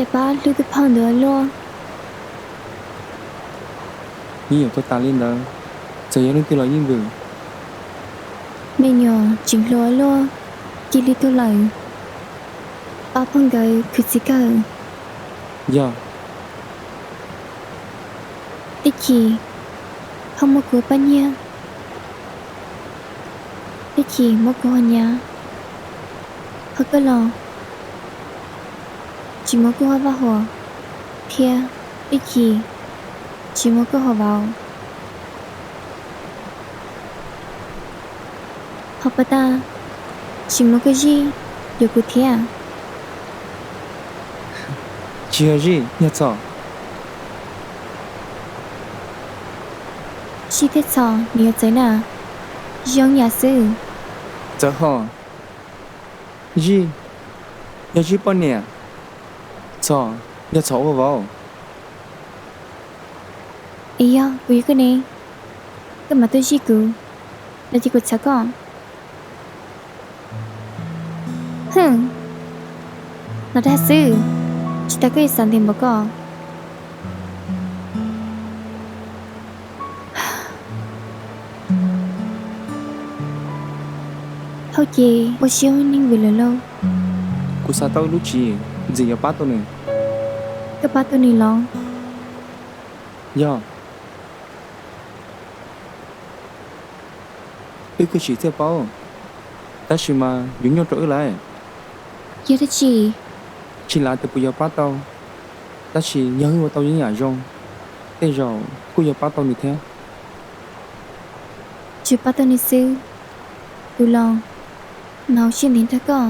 Cas pab hlub tus phauj ntawd luaj. Yeej yuav tuag tas li ntawd, txawm yog leej twg los yeej vwm. Me nyuam tseem hluas luaj, cia li tuag lawm. Pab phauj nkawd khwv txiv kawg. Yog. Tij Chim, phauj muab kuv paj nyiaj. Tij Chim muab kuv hau nyav. Ho koj los? Tsis muab koj hau vaj huam thiab. Tij Chim, tsis muab koj hau vauv. Ho pab Taj, tsis muab koj zij yuav kuv thiab. Tsis yog zij, yog txhom. Zij thiab txhom nws yuav txawv na, zoo yam xwb. Txawv hos. Zij, yog zij poj niam, txhom, yog txhom ua vauv. Es yog kuv yuav koj ne, koj mam tuaj zij kuv, los cia kuv txhav koj. Hwm, los dag xwb, tsis tas koj yuav xav ntev npaum ko. Phauj ces ua siab ua neeg vwm lawm lauj. Kuv xav tau ib lub tsim ntxim yuav pab tau nws. Koj pab tau nws los? Yog. Wb kuj tsis txawj paub, tab sis mas yuav nyuaj rau wb lawm. Yog dab tsi? Tsis lav tias puas yuav pab tau, tab sis yog wb ua tau yeeb yam zoo, tej zaum kuj yuav pab tau nws thiab. Tsuas pab tau nws xwb, kuv los mam ua siab ntev nrog koj.